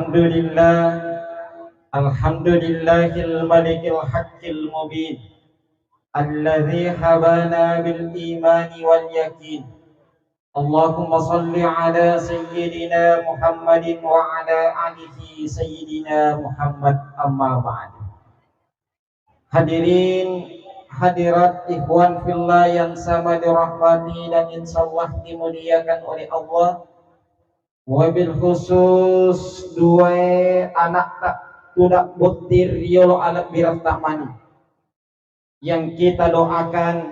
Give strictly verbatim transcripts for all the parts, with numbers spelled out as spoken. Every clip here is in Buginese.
Alhamdulillah, alhamdulillahil malikil haqqil mubin, alladzi habana bil imani wal yakin. Allahumma salli ala sayyidina Muhammadin wa ala alihi sayyidina Muhammad, amma ba'du. Hadirin hadirat, ikhwan fillah yang sama dirahmati dan insyaallah dimuliakan oleh Allah. Wabil khusus dua anakta tudak botting riolo alebbiretta mani yang kita doakan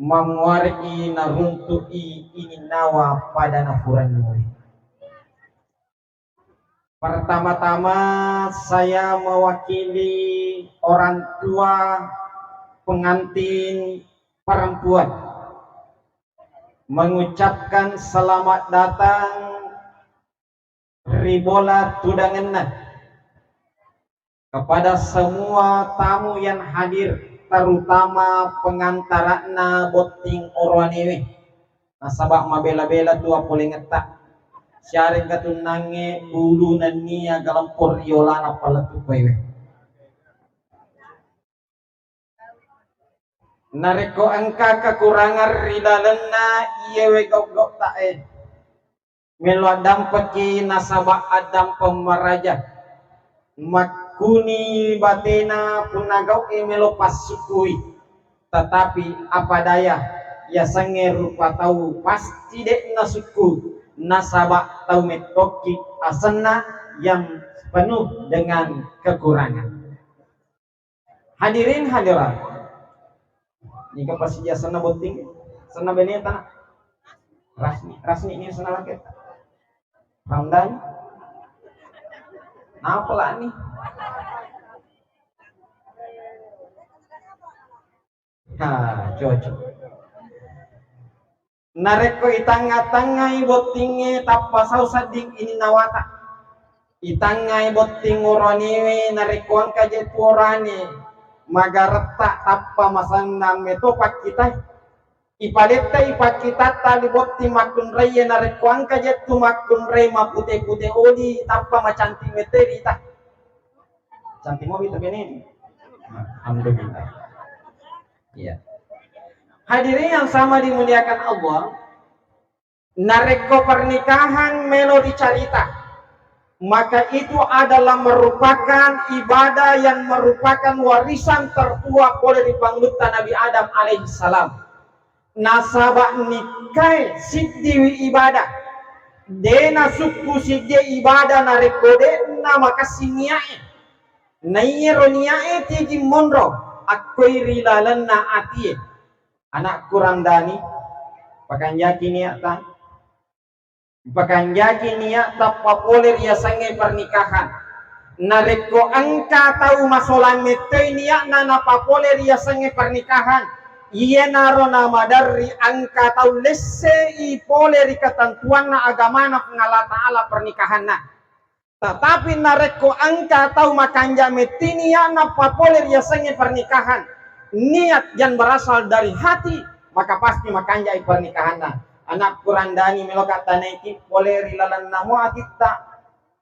mamuare'i naruntu'i ininnawa pada nafurannuwe. Pertama-tama, saya mewakili orang tua pengantin perempuan mengucapkan selamat datang ri bola tudangenna kepada semua tamu yang hadir, terutama pengantara'na botting oroanewe. Nasaba mabela-bela tu apolengetta. Siareng katunnangnge bulu nennia galempong riolana palettu koewe. Narekko engka kekurangan ri lalenna iyewe gau-gauta e, melo addampeki nasaba addampeng maraja. Makkuni batena punna gau e melo passukui, tetapi apa daya, yasengnge rupa tau pasti de' nasukku nasaba tau mettokki asenna yang penuh dengan kekurangan. Hadirin hadirat. Niga pasija senna botting? Senna beneta na? Rasni, Rasni ni senna laketta. Ramdan. Napa lani? Ha, cocok. Narekko itangnga-tangngai bottingnge tappa sau sedding ininnawata. Itangngai botting oraniwe narekko engka je tu orane magaretta tappa masennang meto pakkitai. Ipaletta ipakkitatta li botting makkunraie narekko engka je tu makkunrai mapute-pute oli tappa macantik mete rita. Cantik mobi tu bene. Alhamdulillah. Iya. Hadirin yang sama dimuliakan Allah, narekko pernikahan melo dicarita, maka itu adalah merupakan ibadah yang merupakan warisan tertua pole ri pangulutta Nabi Adam alaihissalam. Nasaba nikkae siddiwi ibadah. De nasukku siddi ibadah narekko de namakessing niae. Naiyero niae tiji monro akkoi ri lalenna atie. Anakku Ramdani, pakanjaki niatta. Pakanjaki niatta papole riasengnge pernikahan. Narekko engka tau masolang mettoi nia'na napapole riasengnge pernikahan, iyanaro namaderri engka tau lessei pole ri ketentuanna agamana Puang Allah Ta'ala pernikahanna. Tetapi narekko engka tau makanja metti nia'na papole riasengnge pernikahan, niat yang berasal dari hati, maka pasti makanjai pernikahanna. Anakku Ramdani, meloka tanaiki pole ri lalenna mua atitta,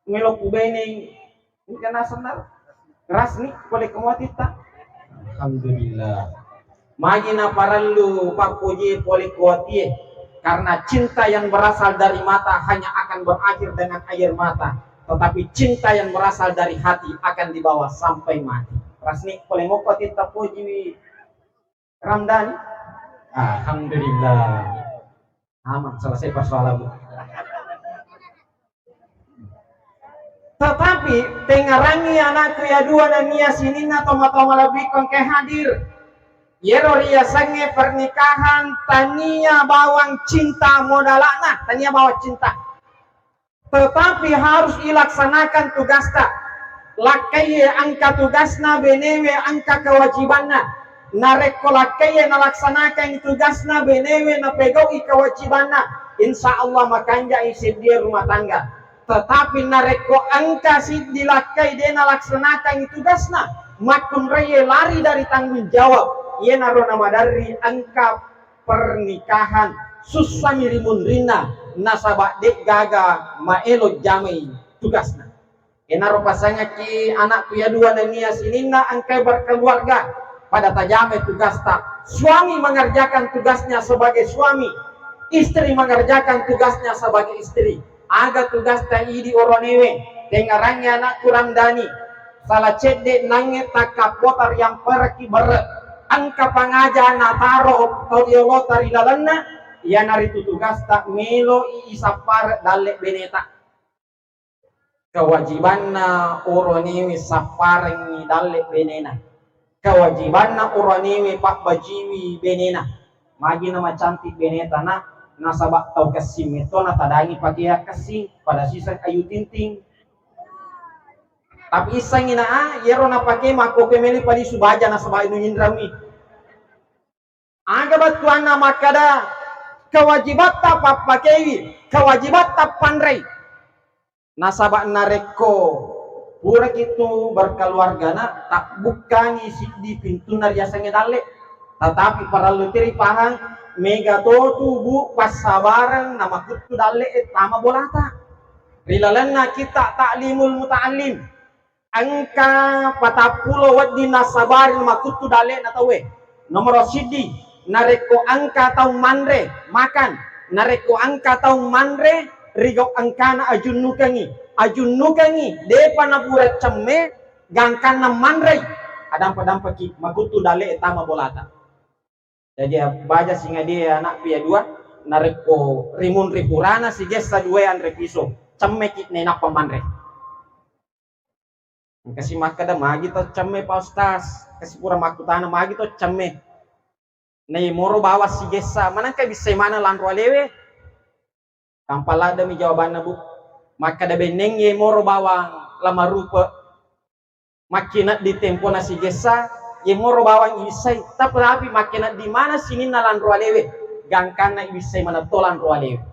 melo kubenei, engka nasenna rasni pole ke mua atitta. Alhamdulillah. Magi naparellu pappoji pole ku atie, karena cinta yang berasal dari mata hanya akan berakhir dengan air mata, tetapi cinta yang berasal dari hati akan dibawa sampai mati. Rasni pole mokko atitta pojiwi Ramdani. Alhamdulillah. Aman, selesai persoalanmu. Tetapi tengngarangi anakku ya dua nennia sininna tomatoa malebbiku engkae hadir. Yero riasengnge pernikahan tania bawang cinta modala'na, tania bawang cinta. Tetapi harus ilaksanakan tugasta. Lakkaiye engka tugasna, benewe engka kewajibanna. Narekko lakkaiye nalaksanakan tugasna, benewe napegau'i kewajibanna, insya Allah makanjai seddie rumah tangga. Tetapi narekko engka siddi lakkai de nalaksanakan tugasna, makkunraiye lari dari tanggung jawab, iyanaro namaderri engka pernikahan sussami ri munrinna nasaba de'gaga maelo jamai tugasna. Enaro pasangaki anakku ya dua nennia sininna engkai berkeluarga, pada tajamai tugasta. Suami mengerjakan tugasnya sebagai suami, istri mengerjakan tugasnya sebagai istri. Aga tugasta idi oronewe, tengngerangngi anakku Ramdhani, sala cedde nangnge takkappota riampereki berre. Engka pangaja nataro to riolota ri lalenna, iyanaritu tugasta melo i isappare dalle beneta. Kewajibanna oronewe sapparengngi dalle benena. Kewajibanna oronewe pabbajiwi benena. Magi na macantik beneta na, nasaba tau kessing metto natadangi pakea kessing pada siseng Ayu Ting Ting. Tapi issengngi na, ah, yero napake makkoke meli palisu baja nasaba inu inrami. Aga battuanna makkada kewajibatta pappakewi, kewajibatta panrei. Nasaba narekko puraki tu berkeluargana, tabbukkani siddi pintunna riasengnge dalle. Tetapi parellu tiri pahang, mega to tu, Bu, passabareng namakuttu dalle e tama bolata. Ri lalenna kitta Ta'limul Muta'allim, engka patappulo wedding nassabari makuttu dalle'na tauwe. Nomoro siddi, narekko engka tau manre, makan, narekko engka tau manre, rigau engkana ajunnukengngi, ajunnukengngi, depa napura cemme, gangkanna manrei, adampa-dampaki makuttu dalle'e tama bolata. Jaji baja singadie anakku ya dua, narekko rimunri purana sigessa dua anre piso, cemmeki nainappa manre. Engkasi makkeda, "Magi to cemme, Pak Ustaz?" Kasi pura makkutana, "Magi to cemme?" Na yemoro bawang sigessa, manengka bissai maneng lanro alewe? Tampa laddemi jawabanna, Bu. Makkeda benneng yemoro bawang lamarupe, makkineddi tempona sigessa, yemoro bawang ibissai, tapi makkineddi maneng sininna lanro alewe, gangkanna ibissai manetto lanro alewe.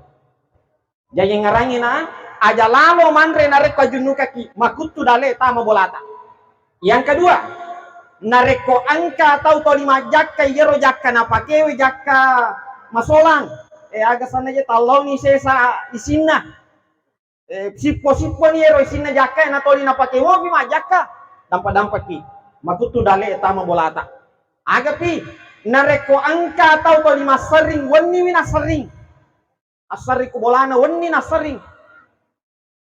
Jaji ngarangi na aja lalo manre narekko ajunnukaki makuttu dale tama bolata. Yang kedua, narekko engka tau toli majjakka, iyaro jakka napakewe jakka masolang, eh, aga sanna je tallauni sesa isinna, eh, sippo-sippo ni ero isinna jakka e natoli napake mopi majjakka, dampa-dampaki makuttu dale tama bolata. Agapi narekko engka tau toli masserring, wenniwi nasserring. Asserri ku bolana wenni nasserring.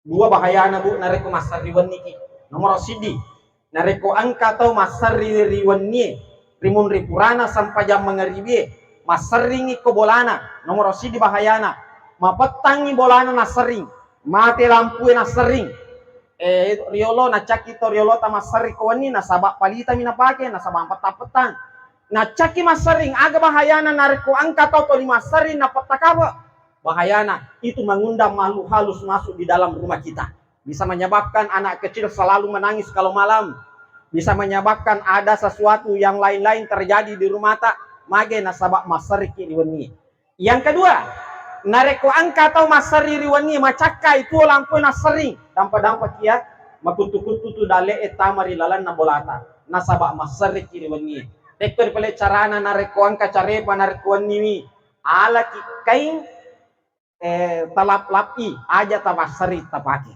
Dua bahayana, Bu, narekko masserri wenniki. Nomoro siddi, narekko engka tau masserri ri wennie, rimunri purana sempajang mangaribie, masserringi ko bolana. Nomoro siddi bahayana, mapettangngi bolana nasserring, mate lampue nasserring. Eh, riolo, nacakki to riolota masserri ko wenni, nasaba palitami napake, nasaba pettang-pettang. Nacakki masserring, aga bahayana narekko engka tau toli masserring napetta kape? Bahayana, itu mengundang makhluk halus masuk di dalam rumah kita. Bisa menyebabkan anak kecil selalu menangis kalau malam. Bisa menyebabkan ada sesuatu yang lain-lain terjadi di rumah ta. Mage nasaba masserriki ri wenni. Yang kedua, narekko engka tau masserri ri wenni, macakkai tuo lampu nasserring, dampa-dampa kia makuttu-kuttu tu dale e tama ri lalenna bolata. Nasaba masserriki ri wenni. Tekko ri pale carana narekko engka carepa narekko wenniwi, alaki kaing, eh, talap-lapi, aja tapassari tapake.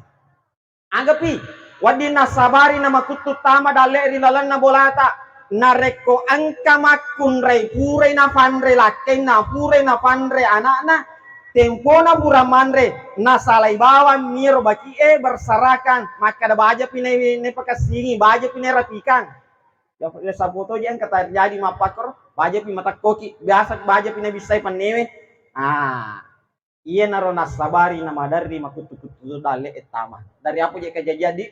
Agapi, wedding nassabari namakuttu tama dalle ri lalenna bolata. Narekko engka makkunrai purai nafanre lakkainna, purai nafanre anakna, tempona pura manre, nasalai bawang miro baki e berserakan, makkada bajapi ne, nepakessingi, bajapi ne rapikang. Ya, ya, sapotoji engka terjadi mappakkoro, bajapi matekkoki, biasa bajapi nabissai pennewe. Ah, iyanaro nassabari namaderri makuttu-kuttu dalle ettama. Dari apa je kejadian di?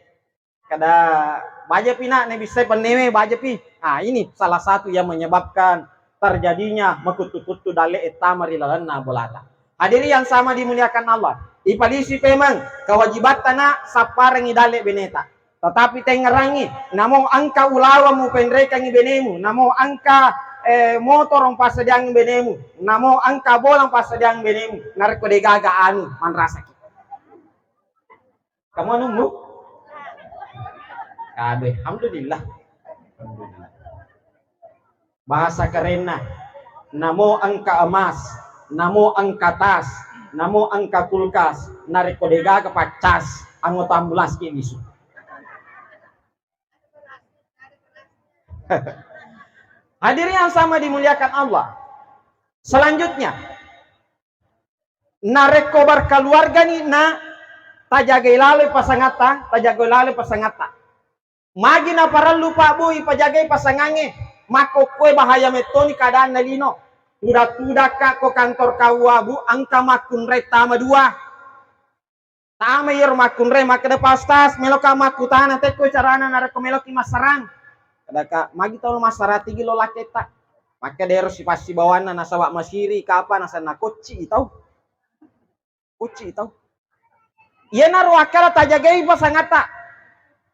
Kada bajapi nak nabissai pennewe, bajapi. Ah, ini salah satu yang menyebabkan terjadinya makuttu-kuttu dalle ettama ri lalenna bolata. Hadiri yang sama dimuliakan Allah, ipalisi pemeng kewajibatta nak sapparengi dalle beneta. Tetapi tengngerangngi, namo engka ulaweng mupenrekangngi benemu, namo engka, eh, motoro mpassadiangngi benemu, namo engka bola mpassadiangngi benemu, narekko degaga anu manrasaki. Kamu anu, Bu? Aduh, alhamdulillah. Alhamdulillah. Bahasa kerenna, namo engka emas, namo engka tas, namo engka kulkas, narekko degaga paccas, anggota ambulans ki lisu. Hadirin yang sama dimuliakan Allah. Selanjutnya, narekko berkeluarga ni, na tajagai laloi pasangatta, tajagai laloi pasangatta. Magi naparellu, Pak, Bu, ipajagai pasangangnge? Makkokkoe bahaya mettoni keadaanna lino. Tuda-tudakka ko kantor K U A, Bu, engka makkunrai tama dua. Tama iyaro makkunrai, makkeda, "Pak Ustaz, meloka makkutana, tekko carana narekko meloki massarang?" Kedaka, "Magi tau massarang tigi lo lakketta?" Makkeda, "Ero sipassibawanna nasaba masiri kapa nasenna kocci i tau." Ucci tau. Iyanaro akkala tajagai pasangatta.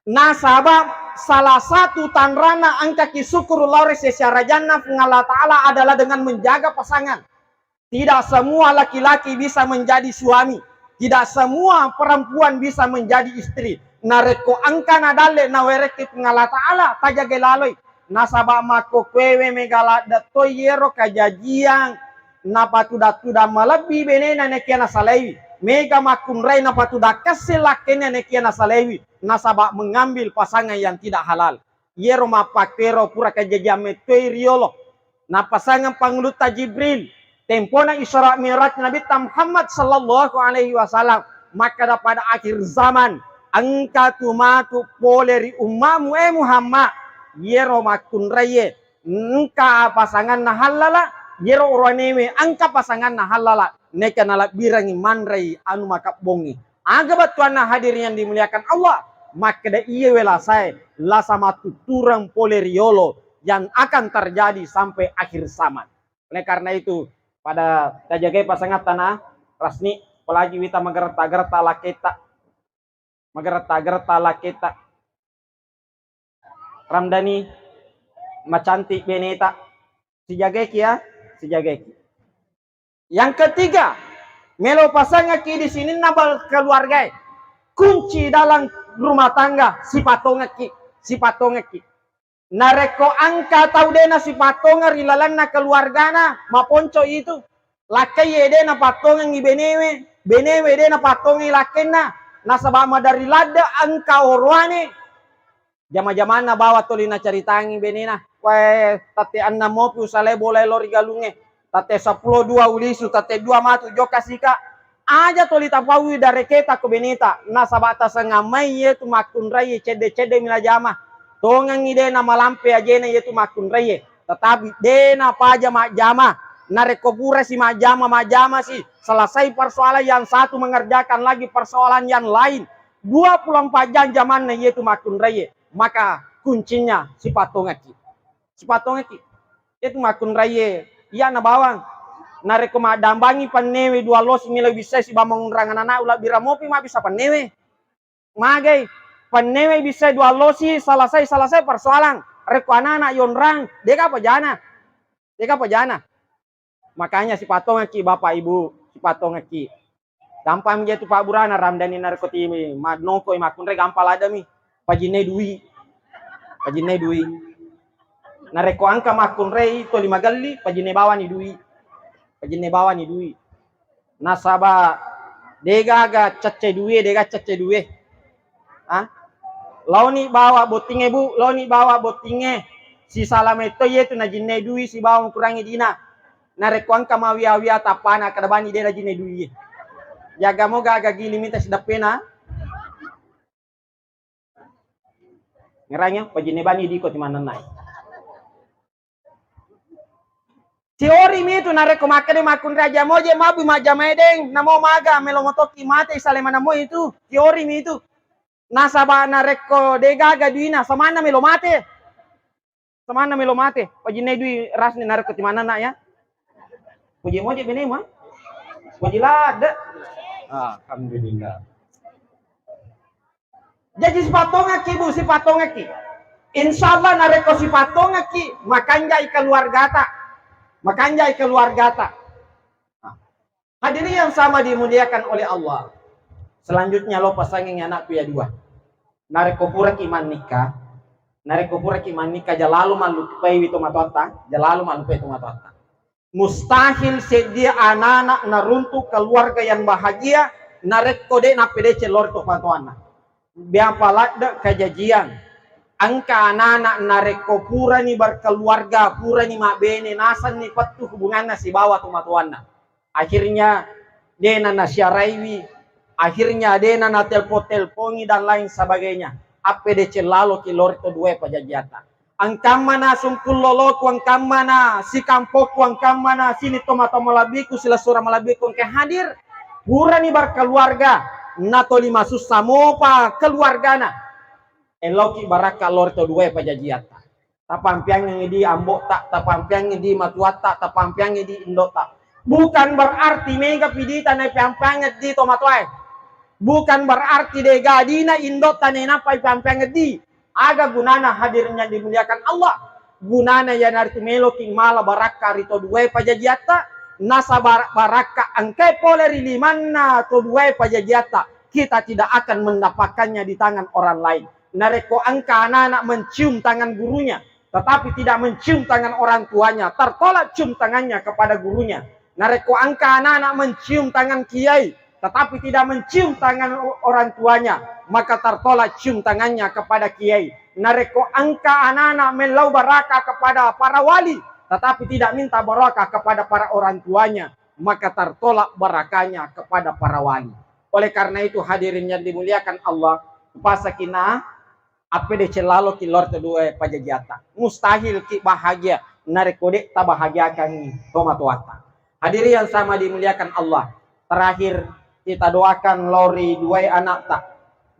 Nasaba salah satu tanrana engkaki syukur lao ri sesarajanna Puang Allah Ta'ala adalah dengan menjaga pasangan. Tidak semua laki-laki bisa menjadi suami. Tidak semua perempuan bisa menjadi istri. Narekko engka nadalle nawerekki Puang Allah Ta'ala, tajagai laloi. Nasaba makkokkoewe mega ladde toi yero kajajiang napatuda-tuda malebbi benena nekia nasalaiwi. Mega makkunrai napatuda kessing lakkenna nekia nasalaiwi. Nasaba mengambil pasangan yang tidak halal. Yero mappakkero pura kajajiang mettoi riolo. Napasangeng Pangulutta Jibril. Tempona Isra Mi'raj Nabitta Muhammad sallallahu alaihi wasallam, makkeda pada akhir zaman, engka tu matu pole ri ummamu, eh Muhammad, yero makkunraie engka pasanganna hallala, yero oroanewe engka pasanganna hallala, neka nalabbirangi manrei anu makabbongi. Aga bettuanna hadirin yang dimuliakan Allah? Makkeda iye we lasae, lasa mattuttureng pole riolo yang akan terjadi sampai akhir zaman. Oleh karena itu, pada tajagai pasangatta na rasni, apalagi wita mageretta-geretta lakketta. Mageretta-geretta lakketta. Ramdani macantik beneta. Sijagaiki ya, sijagaiki. Yang ketiga, melo pasangaki di sininna bal-, keluargae. Kunci dalam rumah tangga, sipatongekki, sipatongekki. Narekko engka tau de' nasipattongeng ri lalenna keluargana, maponco itu. Lakkaie de' napattongengi benewe, benewe de' napattongengi lakkainna, nasaba maderri ladde' engka oroane. Jama-jamanna bawang tuli nacaritangi benena, "Wae, tette enneng mopi usalai bolae lao ri galungnge. Tette seppulo dua ulisu, tette dua matu jokka sika." Aja toli tapaui dareketa ko beneta, nasaba tasengammai iyetu makkunraie cedde-cedde mi najama. Tongengngi de' namalampe ajena iyetu makkunraie, tetapi de' napaja majjama. Narekko purasi majjama, majjamasi, selesai persoalan yang satu, mengerjakan lagi persoalan yang lain. Dua puluh empat jam jamanna iyetu makkunraie, maka kuncinya sipattongekki. Sipattongekki. Iyetu makkunraie, iyana bawang. Narekko maddambangi pennewe dua losi melo bissai sibawa mangunrang anana, ulabbira mopi mabbissa pennewe. Magai, pennewe bissai dua losi, selesai, selesai persoalan. Rekko anana yonrang, dega pajana. Dega pajana. Makanya sipattongekki Bapak Ibu, sipattongekki. Gampang je tu pabburana Ramdani narekko ti mannokoi makkunrai gampang lademi. Pajinnai dui. Pajinnai dui. Narekko engka makkunrai toli magelli, pajinnai bawani dui. Pajinnai bawani dui. Nasaba degaga cecce dui, dega cecce dui. Ah? Laoni bawa bottingnge, Bu, laoni bawa bottingnge. Sisala metto iyetu najinnai dui sibawa mukurangi dina. Narekko engka mawia-wia tappana kada bani de' najinnai dui. Jaga moga aga giling mita sideppena. Ngerangnya, pajinnai bani diko timannennai. Teori mi itu, narekko makkeda makkunrai aja moje mabbu majjama edeng, namo maga melo motoki mate isale manamo itu. Teori mi itu. Nasaba narekko degaga duina, samanna melo mate. Samanna melo mate. Pajinnai dui rasni narekko timanenna ya. Poji moje benemu, ha? Poji ladde. Alhamdulillah. Jaji sipattongekki, Bu, sipattongekki. Insya Allah narekko sipattongekki, makanjai keluargata. Makanjai keluargata. Nah, hadirin yang sama dimuliakan oleh Allah. Selanjutnya lo pasangi anakku ya dua. Narekko puraki mannikka, narekko puraki mannikka jalalu mallupaiwi tomatoatta, jalalu mallupai tomatoatta. Mustahil seddie anak-anak naruntuk keluarga yang bahagia narekko de' nappedeceng lao ri tomatoanna. Biapa ladde' kajajiang, Engka anana narekko purani berkeluarga, purani mabbene, nasenni pettu hubunganna sibawa tomatoanna. Akhirnya dena nasiaraiwi, akhirnya dena natelpon-telpongi dan lain sebagainya. Appedeceng laloki lao ri to duae pajajiatta. Engkamma na sungkulloloku, engkamma na sikampokku, engkamma na sining tomatoa malebbiku, silessureng malebbiku engka hadir, purani berkeluarga, natoli masussa mopa keluargana. Eloki barakka lao ri to duae pajajiatta. Tapampeangngi di ambo'ta, tapampeangngi di matuatta, tapampeangngi di indo'ta. Bukan berarti mega pidita naipampeangeng di tomatoae. Bukan berarti dega dina indo'ta nainappa ipampeangeng di. Aga gunana, hadirin yang dimuliakan Allah? Gunana iyanaritu meloki mala barakka ri to duae pajajiatta, nasaba barakka engkae pole ri limanna to duae pajajiatta, kita tidak akan mendapatkannya di tangan orang lain. Narekko engka anak-anak mencium tangan gurunya, tetapi tidak mencium tangan orang tuanya, tertolak cium tangannya kepada gurunya. Narekko engka anak-anak mencium tangan kiai, tetapi tidak mencium tangan o-, orang tuanya, maka tertolak cium tangannya kepada kiai. Narekko engka anak-anak mellau baraka kepada para wali, tetapi tidak minta baraka kepada para orang tuanya, maka tertolak barakanya kepada para wali. Oleh karena itu, hadirin yang dimuliakan Allah, pasakina appedeceng laloki lao ri to duae pajajiatta. Mustahil ki bahagia narekko de' tabahagiakangngi tomatoatta. Hadirin yang sama dimuliakan Allah, terakhir kita doakan lao ri duae ana'ta,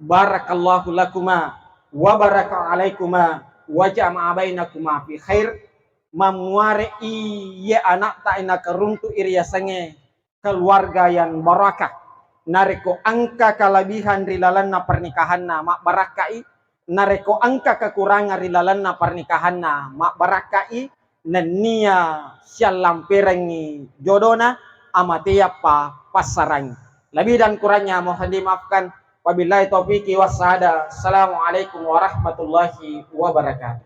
barakallahu lakuma wa baraka alaikuma wa jama'a bainakuma fi khair. Mammuare'i iye ana'ta nakaruntu'i riasengnge keluarga yang barakah. Narekko engka kelebihan ri lalenna pernikahanna, mabbarakka'i. Narekko engka kekurangan ri lalenna pernikahanna, mabbarakka'i. Nennia siallamperengngi jodona, amateappa passarangngi. Lebih dan kurangnya mohon dimaafkan. Wabillahi taufiqi wassaada. Assalamualaikum warahmatullahi wabarakatuh.